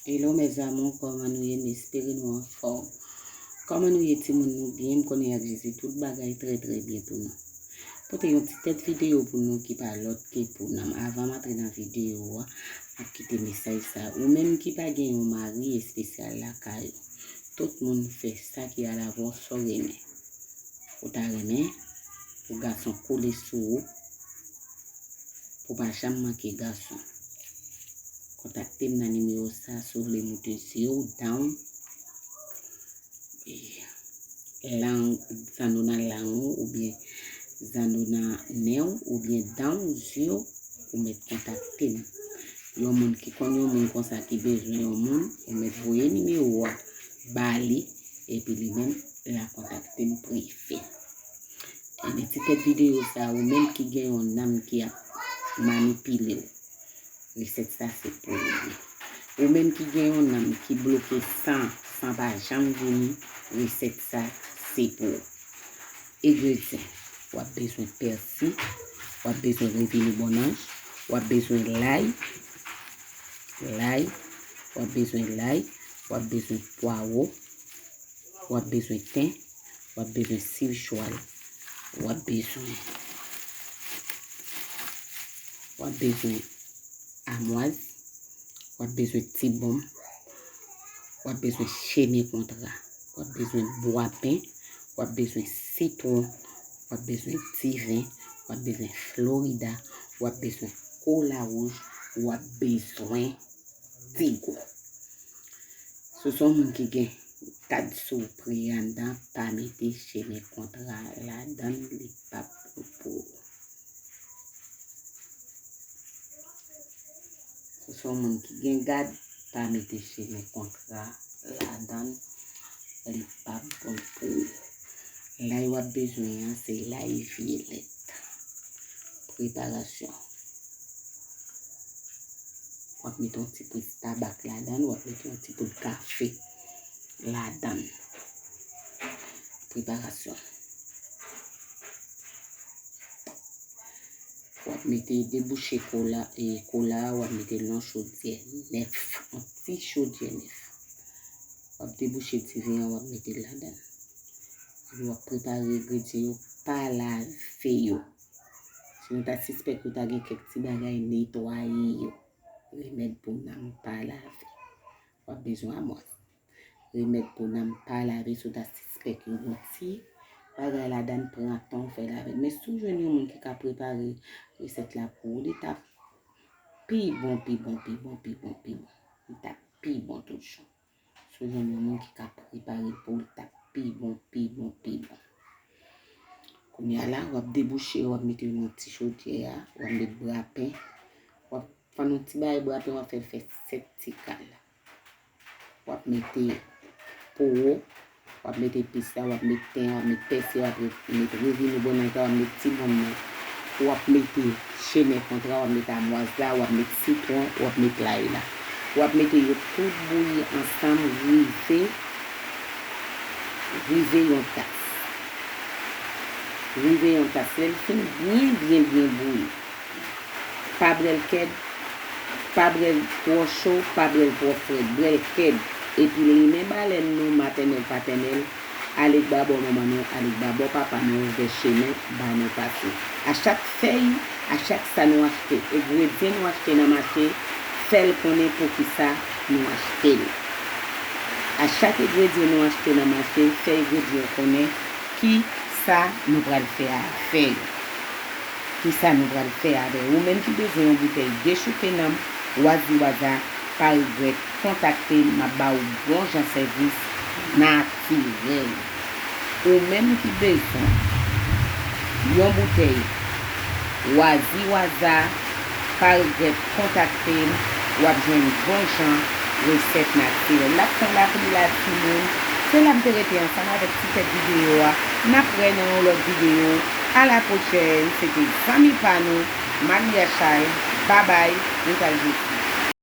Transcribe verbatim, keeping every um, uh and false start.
Hello mes amours, kòman nou ye? M espere nou anfòm. Kòman nou ye timoun, nou byen? M konnen ak Jezi tout bagay trè trè byen pou nou. Pote yon ti tèt videyo pou nou ki pa lòt ke pou nanm. Avan m antre nan videyo a, m ap kite mesaj sa. Ou menm ki pa gen yon mari espesyal lakay ou, tout moun fè sa ki alavwa w, sa w renmen. Ou ta renmen pou gason kole sou ou, pou pa janm manke gason. Kontakte m nan nimewo sa si w vle moute zye w, dan w, lang, zanno nan lang ou, oubyen zanno nan nen w, oubyen dan w, zye w, ou mèt kontakte m. Yon moun ki konn yon moun konsa ki bezwen yon moun, ou mèt voye nimewo a ba li, epi li menm l a kontakte m prive. Ebyen, ti tèt videyo sa, ou menm ki gen yon nanm ki ap manipile w, resèt sa se pou ou li ye. Ou menm ki gen yon nanm ki bloke san, san pa janm vini, resèt sa se pou ou. Engredyan, w ap bezwen pèsi, w ap bezwen revini bonnanj, w ap bezwen lay, lay, w ap bezwen lay, w ap bezwen pwawo, w ap bezwen ten, w ap bezwen siv chwal, w ap bezwen, w ap bezwen amwaz, w ap bezwen ti bonm, w ap bezwen chemen kontra, w ap bezwen bwa pen, w ap bezwen sitwon, w ap bezwen diven, w ap bezwen florida, w ap bezwen kola wouj, w ap bezwen digo. Si w se yon moun ki gen kad sou pri anndan, pa mete chemen kontra ladan l, li p ap bon pou ou. Si w se yon moun ki gen gad, pa mete chemen kontra ladan l, li p ap bon pou ou. Lay w ap bezwen an, se lay vyolèt. Preparasyon. W ap mete yon ti poud tabak ladan l, w ap mete yon ti poud kafe ladan l. Preparasyon. W ap mete de bouche kola, e kola a, w ap mete l nan chodyè nèf, yon ti chodyè nèf. W ap debouche diven an, w ap mete l ladan l. Epi w ap prepare engredyan yo, pa lave yo. Si nou ta sispèk yo ta gen kèk ti bagay, netwaye yo. Remèd pou nanm, pa lave. W ap bezwen amwaz. Remèd pou nanm, pa lave, si w ta sispèk yon bon ti bagay ladan l, pran tan w fè l avè l. Men si w jwenn yon moun ki ka prepare resèt la pou ou, li t ap pi bon, pi bon, pi bon, pi bon, pi bon. Li t ap pi bon toujou. Si w jwenn yon moun ki ka prepare l pou ou, li t ap pi bon, pi bon, pi bon. Kounye a la, w ap debouche, w ap mete l nan ti chodyè a, w ap met bra pen, w ap fann yon ti bagay bra pen, w ap fè l fè sèt ti kal. W ap mete powo, w ap mete epis la, w ap met ten, w ap met pèsi, w ap met revini bonnanj la, w ap met ti bonm nan. W ap mete chemen kontra, w ap met amwaz la, w ap met sitwon, w ap met lay la. W ap mete yo tout bouyi ansanm, rive, rive yon tas. Rive yon tas. Lè l fin byen, byen, byen bouyi. Pa bwè l kèd, pa bwè l twò cho, pa bwè l twò frèt. Bwè l kèd. Epi l rimen balèn nou, matènèl, patènèl, ale k babò manman nou, ale k babò papa nou, ouvè chemen, ba nou pase. A chak fèy, a chak sa nou achte, engredyan nou achte nan mache, fè l konnen poukisa nou achte l. A chak engredyan nou achte nan mache, fè engredyan yo konnen ki sa nou pral fè avè yo. Kisa nou pral fè avè l? Ou menm ki bezwen yon boutèy dechouke nanm, waziwaza, pa regrèt, kontakte m, m ap ba ou bon jan sèvis natirèl. Ou menm ki bezwen yon boutèy waziwaza, pa regrèt kontakte m, w ap jwenn bon jan resèt natirèl. L ap pran lapli la, timoun. Se la m te rete ansanm avèk ti tèt videyo a. N ap wè nan yon lòt videyo. A la pwochèn. Se te zanmi pa nou, Maria Chay. Babay, nou pral jodi.